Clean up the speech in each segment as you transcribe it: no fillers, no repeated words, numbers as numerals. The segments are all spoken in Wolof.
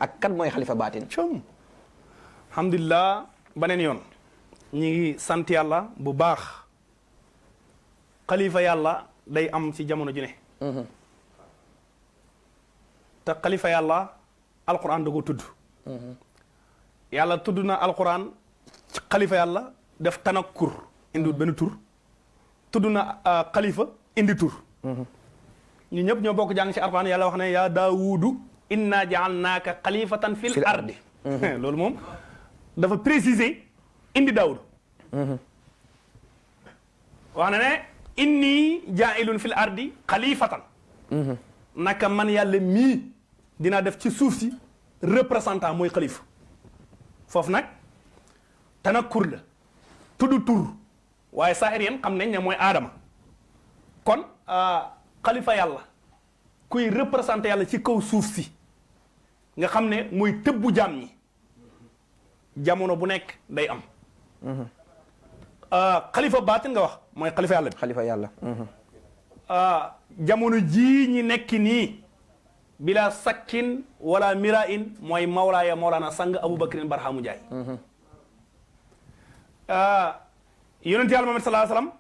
ak kan mooy xalifa baatin. alhamdulilah beneen yoon ñi ngi sant yàlla bu baax xalifa yàlla day am ci jamono ju ne te xalifa yàlla alquran da ko tudd yàlla tudd na alquran ci xalifa yàlla def tanakkur indiwut benn tur tudd na xalifa indi tur ñu ñëpp ñoo bokk jàng ci alquran yàlla wax ne yaa daawudu inna jaalnaaka xalifatan fil ardi loolu moom dafa préciser indi daawud wax na ne inni jaailun fil ardi xalifatan naka man yàlla mii dinaa def ci suuf si représentant mooy xalifa foofu nag tanakkur la tudd tur waaye saahir yéen xam nañ ne mooy aadama kon xalifa yàlla kuy représenté yàlla ci kaw suuf si nga xam ne mooy tëbbu jaam ñi jamono bu nekk day am xalifa baatin nga wax mooy xalifa yàlla bi xalifa yàlla. jamono jii ñi nekk nii bila sakkin wala mira in mooy mawlaaya mawlaana sang Abubakrin Barhamu Njaay yonent yàlla Muhammad sallallahu alayhi wasallam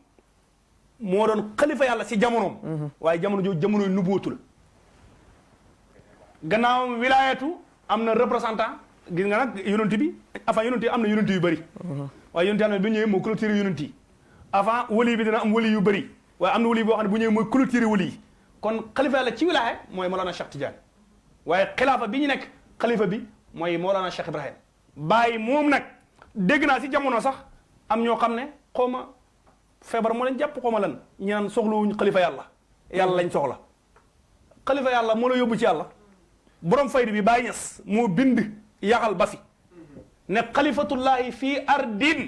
moo doon xalifa yàlla si jamonoom waaye jamono jooju jamonoy nubuwatu la gannaaw wilaayatu am na représentant gis nga nag yonent bi avant yonent yi am na yonent yu bëri waaye yonent yàlla bi ñëwee moo clôturé yonent yi avant wali bi dina am wali yu bëri waaye am na wali boo xam ne bu ñëwee mooy clôturé wali yi kon xalifa yàlla ci wilaaya mooy Mawlana Cheikh Tidiane waaye xilaafa bi ñu nekk xalifa bi mooy Mawlana Cheikh Ibrahim bàyyi moom nag dégg naa si jamono sax am ñoo xam ne xaw ma feebar moo leen jàpp xaw ma lan ñu naan soxlawuñ xalifa yàlla yàlla lañ soxla xalifa yàlla moo la yóbbu ci yàlla borom faydi bi Baay Ñas moo bind yaxal ba fi ne xalifatullahi fii ardin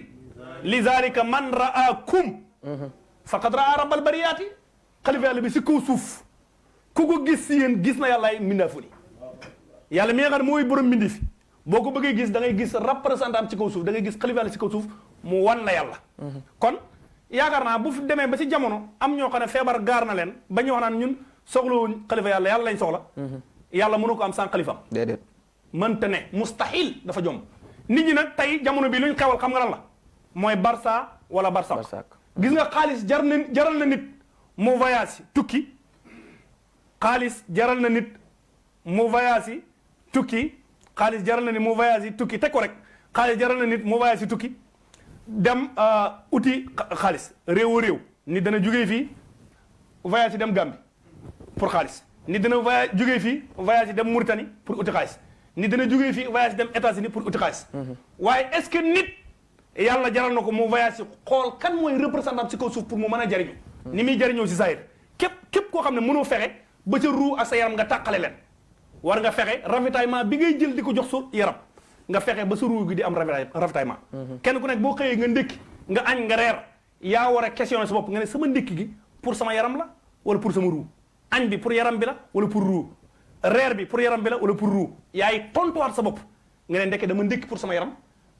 li zalika man raakum faqad raa rabbal bariyaati xalifa yàlla bi si kaw suuf ku ko gis si yéen gis na yàllaay mbindaafu ni yàlla mi nga xam ne mooy borom mbindi fi boo ko bëggee gis da ngay gis représentant ci kaw suuf da ngay gis xalifa yàlla si kaw suuf mu wan la yàlla kon yaakaar naa bu fi demee ba si jamono am ñoo xam ne feebar gaar na leen ba ñu wax naan ñun soxlawuñ xalifa yàlla yàlla lañ soxla yàlla mënu ko am sans xalifam déedéet mënta ne mustahil dafa jom nit ñi nag tey jamono bi luñ xewal xam nga lan la mooy Barça wala Barsak gis nga xaalis jaral na nit mu voyage tukki xaalis jaral na nit mu voyage tukki xaalis jaral na nit mu voyage tukki teg ko rek xaalis jaral na nit mu voyage tukki dem uti xaalis réew nit dana jugee fii voyage dem Gambie pour xaalis nit dana voyage jugee fii voyage dem Mauritanie pour uti xaalis nit dana jugee fii voyage dem États-Unis pour uti xaalis waaye est-ce que nit yàlla jaral na ko mu voyage si xool kan mooy représentant ci kaw suuf pour mu mën a jariñu ni muy jariñoo si zahir képp koo xam ne mënoo fexe ba ca ruu ak sa yaram nga tàqale leen war nga fexe ravitaillement bi ngay jël di ko jox sa yaram nga fexe ba sa ruu gi di am ravitaillement kenn ku nekk boo xëyee nga ndékki nga añ nga reer yaa war a questionner sa bopp nga ne sama ndékki gi pour sama yaram la wala pour sama ruu añ bi pour yaram bi la wala pour ruu reer bi pour yaram bi la wala pour ruu yaay tontuwaat sa bopp nga ne ndekke dama ndékki pour sama yaram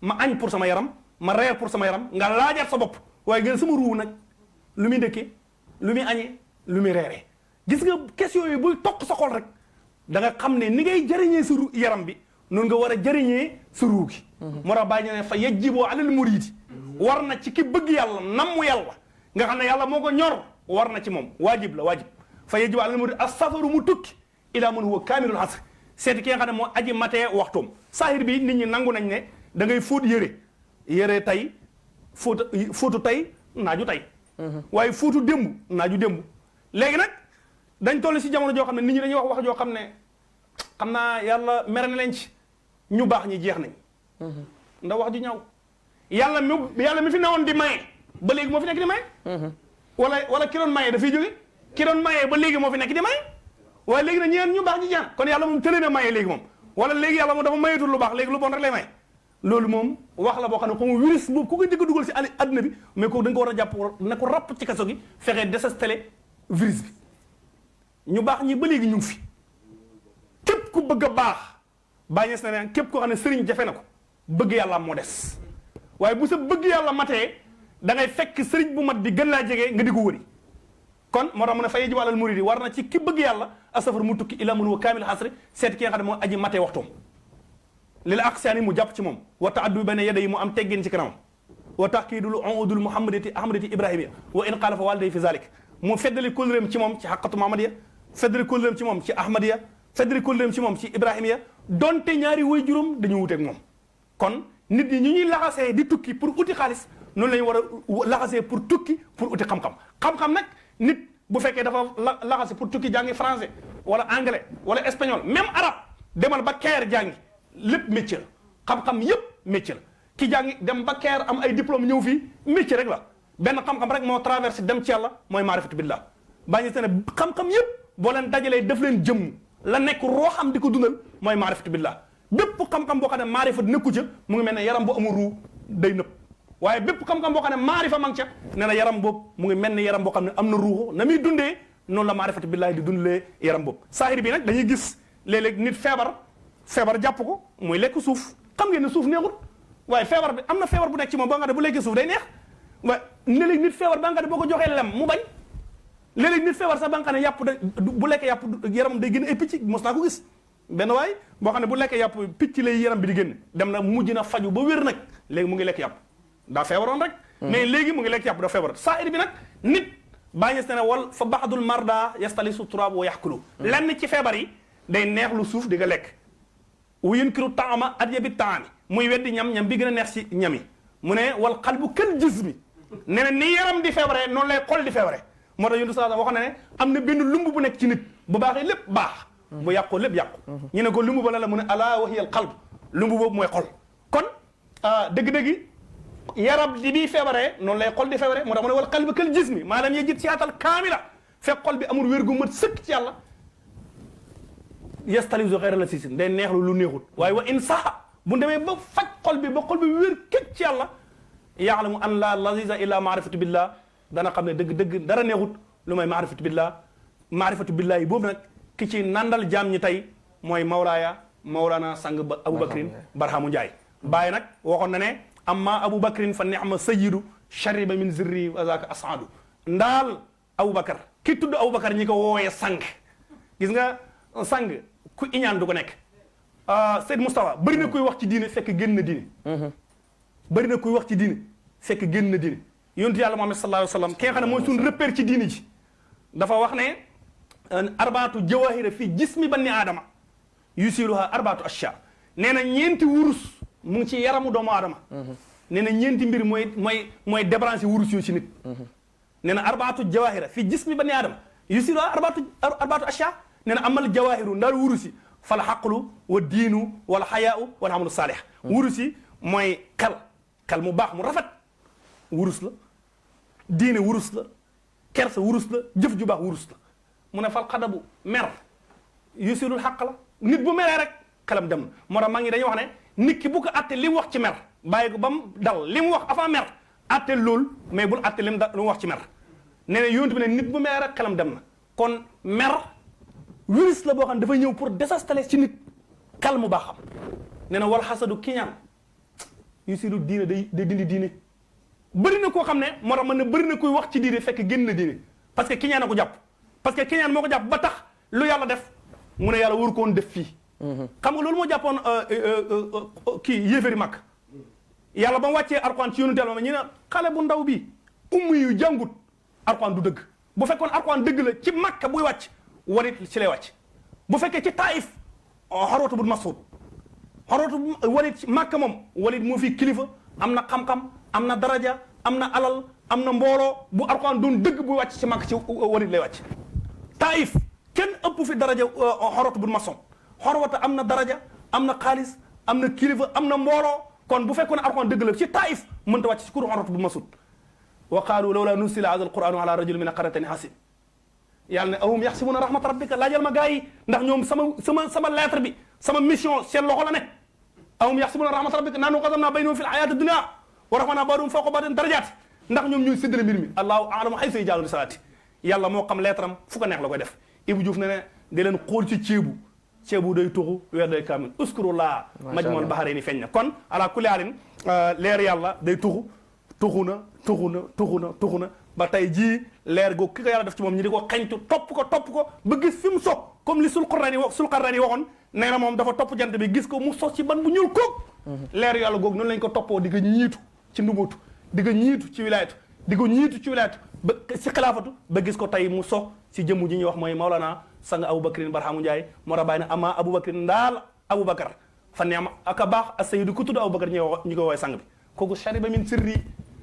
ma añ pour sama yaram ma reer pour sama yaram nga laajaat sa bopp waaye nga ne sama ruu nag lu muy ndékkee lu muy añee lu muy reeree gis nga question yi buy toq sa xol rek da nga xam ne ni ngay jëriñee sa yaram bi noonu nga war a jëriñee sa ruu gi moo tax bàyyi ne fa yajiboo alal muriidi war na ci ki bëgg yàlla nammu yàlla nga xam ne yàlla moo ko ñor war na ci moom waajib la waajib fa yajibu alal muriidi as-safaru mu tukki ila man huwa kaamilul asr seeti ki nga xam ne moo aji matee waxtoom saahir bi nit ñi nangu nañ ne da ngay fóot yére tey fóotu tey naaju tey waaye fóotu démb naaju démb léegi nag dañ toll si jamono joo xam ne nit ñi dañuy wax joo xam ne xam naa yàlla mere na leen ci ñu baax ñi jeex nañ ndax wax ju ñaaw yàlla mi fi newoon di maye ba léegi moo fi nekk di maye wala ki doon maye dafay jóge ki doon maye ba léegi moo fi nekk di maye waaye léegi nag ñeen ñu baax ñi jeex kon yàlla moom tëlee na maye léegi moom wala léegi yàlla moom dafa mayeetul lu baax léegi lu bon rek lay maye loolu moom wax la boo xam ne comme virus boobu ku ko jëkk dugal si adduna bi mais ko da nga ko war a jàpp na ko rapp ci kaso gi fexe désinstaller virus bi ñu baax ñi ba léegi ñu ngi fi képp ku bëgg a baax bàññees na ne képp koo xam ne sëriñ jafe na ko bëgg yàlla moo des waaye bu sa bëgg yàlla matee da ngay fekk sëriñ bu mat bi gën laa jege nga di ko wëri kon moo tax mu ne fa yajibu alal muridi war na ci ki bëgg yàlla asafar mu tukki ila mun wa kaamil xasri seet ki nga xam ne moo aji matee waxtoom lil aqsaani mu jàpp ci moom wa taaddu bayna yaday mu am teggin ci kanam wa taqiidul uudul muhammadati ahmadati ibrahimia wa in qaala fa waliday fi zalik mu feddali kóllëreem ci moom ci xaqatu muhammadiya feddali kóllëreem ci moom ci ahmadiya feddali kóllëreem ci moom ci ibrahimiya donte ñaari way juróom dañu wuteeg moom kon nit ñi ñu ñuy laxasee di tukki pour uti xaalis noonu la ñu war a laxasee pour tukki pour uti xam-xam xam-xam nag nit bu fekkee dafa laxase pour tukki jàngi français wala anglais wala espagnol même arabe demal ba Caire jàngi lépp métier la xam-xam yépp métier la ki jàngi dem ba Caire am ay diplôme ñëw fii métier rek la benn xam-xam rek moo traversé dem ci yàlla mooy maarifatu billah bàññi te ne xam-xam yépp boo leen dajalee def leen jëmm la nekk roo xam di ko dundal mooy maarifatu billah bépp xam-xam boo xam ne maarifa nekku ca mu ngi mel ne yaram bu amul ruu day nëpp waaye bépp xam-xam boo xam ne maarifa mang ca nee na yaram boobu mu ngi mel ne yaram boo xam ne am na ruuxu na muy dundee noonu la maarifatu billahi di dundalee yaram boobu saahir bi nag dañuy gis léeg-léeg nit feebar jàpp ko muy lekk suuf xam ngeen ne suuf neexut waaye feebar bi am na feebar bu nekk ci moom ba nga ne bu lekkee suuf day neex waaye léeg-léeg nit feebar ba nga ne boo ko joxee lem mu bañ léeg-léeg nit feebar sax ba nga ne yàpp bu lekkee yàpp yaram day gën ay picc mos naa ko gis benn waay boo xam ne bu lekkee yàpp picc lay yaram bi di génn dem na mujj na faju ba wér nag léegi mu ngi lekk yàpp daa feebaroon rek mais léegi mu ngi lekk yàpp daa feebar saahir bi nag nit bàñes ne wal fa baxdul marda yastalisu turab wa yaxkulu lenn ci feebar yi day neex lu suuf di nga lekk wu yunkiru taama adyabi taami muy weddi ñam bi gën a neex ci ñam yi mu ne wal qalbu kal jismi ne na ni yaram di feebaree noonu lay xol di feebaree moo tax yonent sallallahu alayhi wasallam wax na ne am na benn lumb bu nekk ci nit bu baaxee lépp baax bu yàqoo lépp yàqu ñu ne ko lumb ba la mu ne ala wa hiya al qalb lumb boobu mooy xol kon dëgg-dëgg yaram di bii feebaree noonu lay xol di feebaree moo tax mu ne wal qalbu kal jismi maa lam yajid sihhatal kaamila fekk xol bi amul wér gu mat sëkk ci yàlla yastalisu xayra la sisin day neexlu lu neexut waaye wa in saxa bu demee ba faj xol bi ba xol bi wér képp ci yàlla yaalamu an la laziza illa maarifatu billah dana xam ne dëgg-dëgg dara neexut lu may maarifatu billah yi boobu nag ki ci nandal jaam ñi tey mooy mawlaana sang ba aboubacrin barhamu Njaay bàyyi nag waxoon na ne amma aboubacrin fa ni'ma sayyidu shariba min zirri wa zaka asadu ndaal aboubacar ki tudd aboubacar ñi ko woowee sang gis nga sang ku iñaan du ko nekk Seyd Moustapha bëri na kuy wax ci diine fekk génn na diine bëri na kuy wax ci diine fekk génn na diine yontu yàlla Muhammad sallallahu alayhi wa sallam ki nga xam ne mooy suñu repère ci diine ji dafa wax ne arbaatu jawahira fii jismi banni aadama yusiluha arbaatu ashya nee na ñeenti wurus mu ngi ci yaramu doomu aadama nee na ñeenti mbir mooy débranché wurus yooyu ci nit nee na arbaatu jawahira fii jismi banni aadama yusiluha arbaatu ashya nee na amal jawahiru ndaal wurus yi fal xaqlu wa diinu wala xayaau wala amalu saalih wurus yi mooy xel mu baax mu rafet wurus la diine wurus la kersa wurus la jëf ju baax wurus la mu ne fal xadabu mer yusilul xaq la nit bu meree rek xelam dem na moo tax maa ngi dañuy wax ne nit ki bu ko atte li mu wax ci mer bàyyi ko ba mu dal li mu wax avant mer atte loolu mais bul atte li mu wax ci mer nee na yonent bi ne nit bu meree rek xelam dem na kon mer virus la boo xam ne dafa ñëw pour désinstaller ci nit xel mu baaxam nee na wal xasadu kiñaan yusilu diine day dindi diine bëri na koo xam ne moo tax man ne bëri na koy wax ci diine fekk génn na diine parce que kiñaan a ko jàpp parce que kiñaan moo ko jàpp ba tax lu yàlla def mu ne yàlla waru ko woon def fii xam nga loolu moo jàppoon kii yéeféri mag yàlla ba mu wàccee Alxuraan ci yonent yàlla ma ñu ne xale bu ndaw bi ummi yu jàngut Alxuraan du dëgg bu fekkoon Alxuraan dëgg la ci Makka buy wàcc Walid ci lay wàcc bu fekkee ci Taïf Urwatu bun Mas'ud Walid ci Makka moom Walid moo fi kilifa am na xam-xam am na daraja am na alal am na mbooloo bu Alxuraan doon dëgg buy wàcc ci Makka ci Walid lay wàcc Taïf kenn ëpp fi daraja Urwatu bun Mas'ud Urwatu am na daraja am na xaalis am na kilifa am na mbooloo kon bu fekkoon Alxuraan dëgg la ci Taïf mënta wàcc ci kur Urwatu bun Mas'ud wa qaalu lawlaa nuzzila haazal qur'aanu alaa rajulin min al-qaryatayni aziim yàlla ne ahum yaxsibuuna rahmata rabbika laajal ma gars yi ndax ñoom sama lettre bi sama mission seen loxo la ne ahum yaxsibuuna rahmata rabbika nahnu qasamnaa baynahum fil hayaati dunya wa rafa'naa ba'dahum fawqa ba'din darajaat ndax ñoom ñooy séddale mbir mi allahu a'lamu haysu yaj'alu risalaati yàlla moo xam lettre am fu ko neex la koy def Ibou Diouf ne ne di leen xool ci ceebu day tuxu weer day kaamil uskurullaa majmu'ul bahrayni feeñ na kon ala kulli haalin leer yàlla day tuxu na ba tey jii leer googu ki ko yàlla def ci moom ñi di ko xeñtu topp ko ba gis fi mu so comme li Sulqarnaani waxoon nee na moom dafa topp jant bi gis ko mu sos ci ban bu ñuul koog leer yàlla googu noonu lañ ko toppoo di ko ñiitu ci ndumutu di ko ñiitu ci wilaayatu di ko ñiitu ci wilaayatu ba si xilaafatu ba gis ko tey mu sox si jëmm ji ñuy wax mooy Maolana sang Aboubacrin Barhamu Ndiaye moo tax bàyyi na ama Aboubacrin ndaal Aboubacar fa neem ak a baax a sayyidu ku tudd Aboubacar ñu ko woowee sang bi kooku shariba min sirri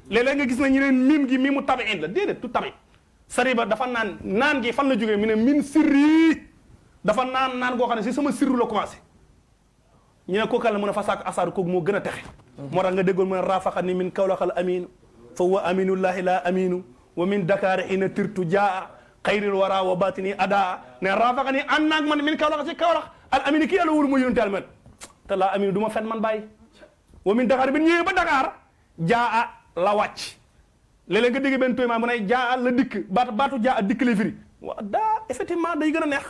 léeg-léeg nga gis na ñu ne miim gi miimu tabiin la déedéet tu tabi sariba dafa naan gi fan la jógee mu ne min sirri dafa naan goo xam ne si sama sirru la commencé ñu ne kookal la mën a fa saak asaaru kooku moo gën a texe moo tax nga déggoon mu ne rafaqa ni min kawlaxal aminu fa huwa aminullahi la aminu wa min dakar ina tirtu jaa xayril wara wa batini ada ne rafaqa ni ànd naag man min kawlax si kawlax al aminu kii yàlla wóolu moo yónente almet te la aminu du ma fen man bàyyi wa min dakar bi ñëwee ba Dakar jaa la wàcc léeg-léeg nga dégg benn toyment bu ne jaa la dikk baatu jaa dikk lay firi waaw daa effectivement day gën a neex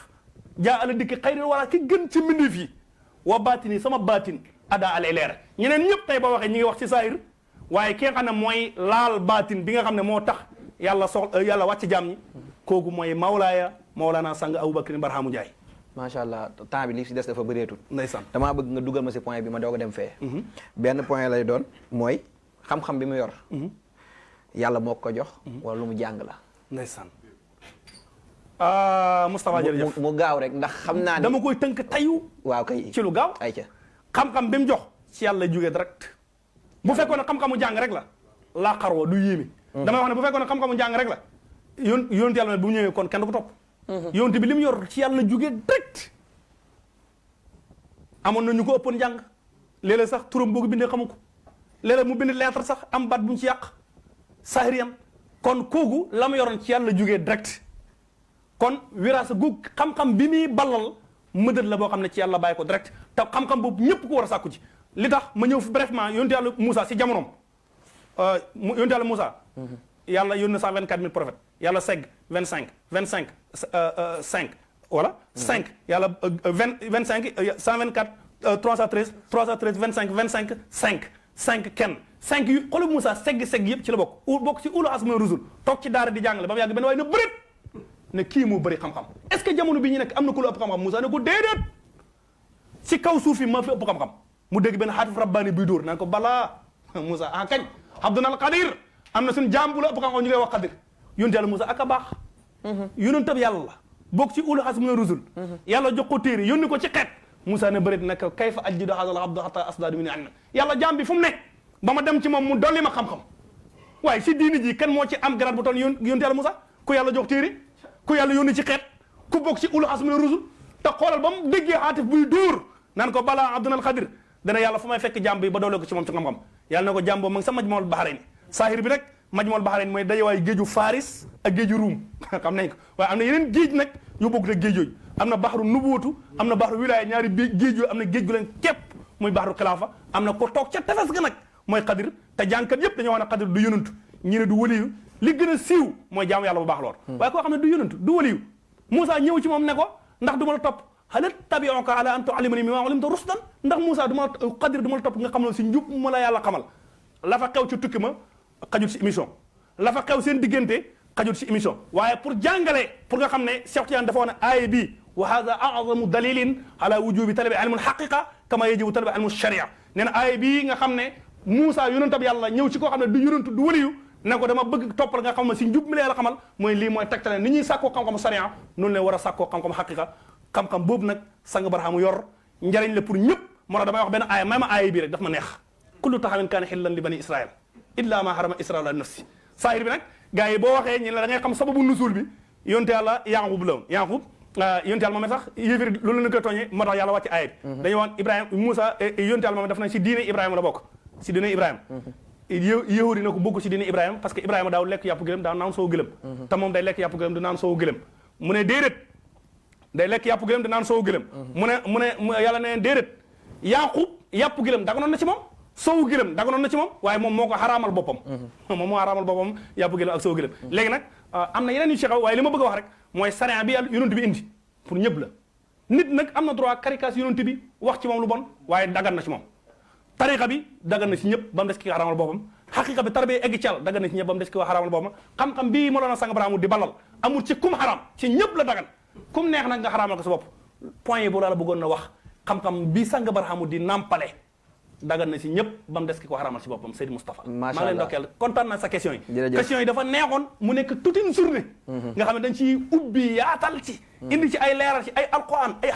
jaa la dikk xayril wara ki gën ci mbindeef yi wa batini sama batin ada alay leer ñeneen ñëpp tey ba waxee ñi ngi wax ci saahir waaye ki nga xam ne mooy laal baatin bi nga xam ne moo tax yàlla wàcc jaam ñi kooku mooy Mawlaana sang Aboubacrin Barhamu Ndiaye. macha allah temps bi li si des dafa bëreetul. ndeysaan damaa bëgg nga dugal ma si point bi ma doog a dem fee. benn point lay doon mooy xam-xam bi mu yor. yàlla moo ko jox. wala lu mu jàng la. ndeysaan. Moustapha jërëjëf mu gaaw rek ndax xam naa ne dama koy tënk tayu. waaw kay ci lu gaaw ayca. xam-xam bi mu jox ci yàlla jógee direct bu fekkoon ne xam-xamu jàng rek la laa xaroo du yéeme damay wax ne bu fekkoon ne xam-xamu jàng rek la yonent yàlla bu ñëwee kon kenn du ko topp yonent bi li mu yor ci yàlla jógee direct amoon na ñu ko ëppoon jàng léeg-léeg sax turam boo ko bindee xamu ko léeg-léeg mu bind lettre sax am baat bu ñu ci yàq sahiriyam kon kooku la mu yoroon ci yàlla jógee direct kon wiraasa gu xam-xam bi muy ballal mëdët la boo xam ne ci yàlla bàyyi ko direct te xam-xam boobu ñëpp ko war a sàkku ci li tax ma ñëw fi brefement yonent yàlla Moussa si jamonoom yonent yàlla Moussa yàlla yónni 124000 prophètes yàlla segg 25 5 voilà 5 yàlla 25 124 313 25 5 kenn 5 yu xoolal Moussa segg yëpp ci la bokk ci ulu asma rusul toog ci daara di jàngale ba mu yàgg benn waaye na bëreet ne kii moo bëri xam-xam est-ce que jamono bi ñu nekk am na ku la ëpp xam-xam Moussa ne ko déedéet si kaw suuf yi maa fi ëpp xam-xam mu dégg benn xaatif rabbaani buy dóor naan ko balaa Moussa ah kañ Abdunal Qadir am na suñu jaam bu la ëpp xam-xam ñu koy wax Qadir yonent yàlla Moussa ak a baax yonent ab yàlla la bokk ci ulu azmi rusul yàlla jox ko téere yónni ko ci xeet Moussa ne bërit nag kayfa ajjidu hadal abdu hatta asdadu min ilmi yàlla jaam bi fu mu ne ba ma dem ci moom mu dolli ma xam-xam waaye si diini ji kan moo ci am grade bu toll yonent yàlla Moussa ku yàlla jox téere ku yàlla yónni ci xeet ku bokk ci ulu azmi rusul te xoolal ba mu déggee xaatif buy dóor naan ko balaa Abdunal Qadir dana yàlla fu may fekk jàmm bi ba doole ko ci moom ci xam-xam yàlla na ko jàmm boobu ma ngi sa Majmuul Bahrayn saahir bi rek Majmuul Bahrayn mooy dajewaay géeju Faris ak géeju Ruum xam nañ ko waaye am na yeneen géej nag yu bokk ak géej yooyu am na baxru nubuwatu am na baxru wilaaya ñaari géej yooyu am na géej gu leen képp muy baxru xilaafa am na ko toog ca tefes ga nag mooy Xadir te jàngkat yëpp dañoo wax ne Xadir du yonantu ñi ne du waliyu li gën a siiw mooy jaamu yàlla bu baax lool waaye koo xam ne du yonantu du waliyu Moussa ñëw ci moom ne ko ndax du ma la topp hal tabi'uka ala an tu'allimani mimma 'ullimta rushdan ndax Moussa du ma la Xadir du ma la topp nga xamal si njub ma la yàlla xamal la fa xew ci tukki ma xajul si émission la fa xew seen diggante xajul si émission waaye pour jàngale pour nga xam ne Cheikh Tidiane dafa wax ne aaya bi wa hadha a'zamu dalilin ala wujubi talabi ilmul haqiqa kama yajibu talabi ilmu sharia nee na aaya bii nga xam ne Moussa yonentab yàlla ñëw ci koo xam ne du yonentu du waliyu ne ko dama bëgg toppal nga xam ne si njub mi la yàlla xamal mooy lii mooy tegtale ni ñuy sàkkoo xam-xamu sharia noonu leen war a sàkkoo xam-xamu haqiqa xam-xam boobu nag sang Barhamu yor njariñ la pour ñëpp moo tax damay wax benn aaya may ma aaya bii rek daf ma neex kullu taxawin kaana xillan li bani israil illa ma harama israil an nafsi saahir bi nag gars yi boo waxee ñu ne da ngay xam sababu nusul bi yonte yàlla Yaaqub la woon Yaaqub yonte yàlla moom sax yéefér loolu la ñu koy tooñee moo tax yàlla wàcc aaya bi dañu woon Ibrahima Moussa yonte yàlla moom daf na si diine Ibrahima la bokk si diine Ibrahima yahudi na ko bokk si diine Ibrahima parce que Ibrahima daaw lekk yàpp gëlëm daaw naan soowu gëlëm te moom day lekk yàpp gëlëm di naan soowu gëlëm mu ne déedéet day lekk yàpp gëlëm di naan soowu gëlëm mu ne yàlla ne déedéet Yaaqub yàpp gëlëm daganoon na ci moom soowu gëlëm daganoon na ci moom waaye moom moo ko xaraamal boppam moom moo xaraamal boppam yàpp gëlëm ak soowu gëlëm léegi nag am na yeneen yu ci xaw waaye li ma bëgg a wax rek mooy sariya bi yàlla yonent bi indi pour ñëpp la nit nag am na droit caricature yonent bi wax ci moom lu bon waaye dagan na ci moom tariqa bi dagan na ci ñëpp ba mu des ki xaraamal boppam xaqiqa bi tarbiya egg ci yàlla dagan na ci ñëpp ba mu des ki xaraamal boppam xam-xam bii moo doon sang Barhamu di balal amul ci kum xaraam ci ñëpp la dagan kum neex nag nga xaraamal ko sa bopp point yi bu la bëggoon na wax xam-xam bi sang barxamu di nampale dagan na si ñëpp ba mu des ki ko xaramal si boppam Seydou Moustapha maa ngi leen ndokkeel kontaan naa sa question yi question yi dafa neexoon mu nekk toute une journée nga xam ne dañ ci ubbi yaatal ci indi ci ay leeral ci ay alquran ay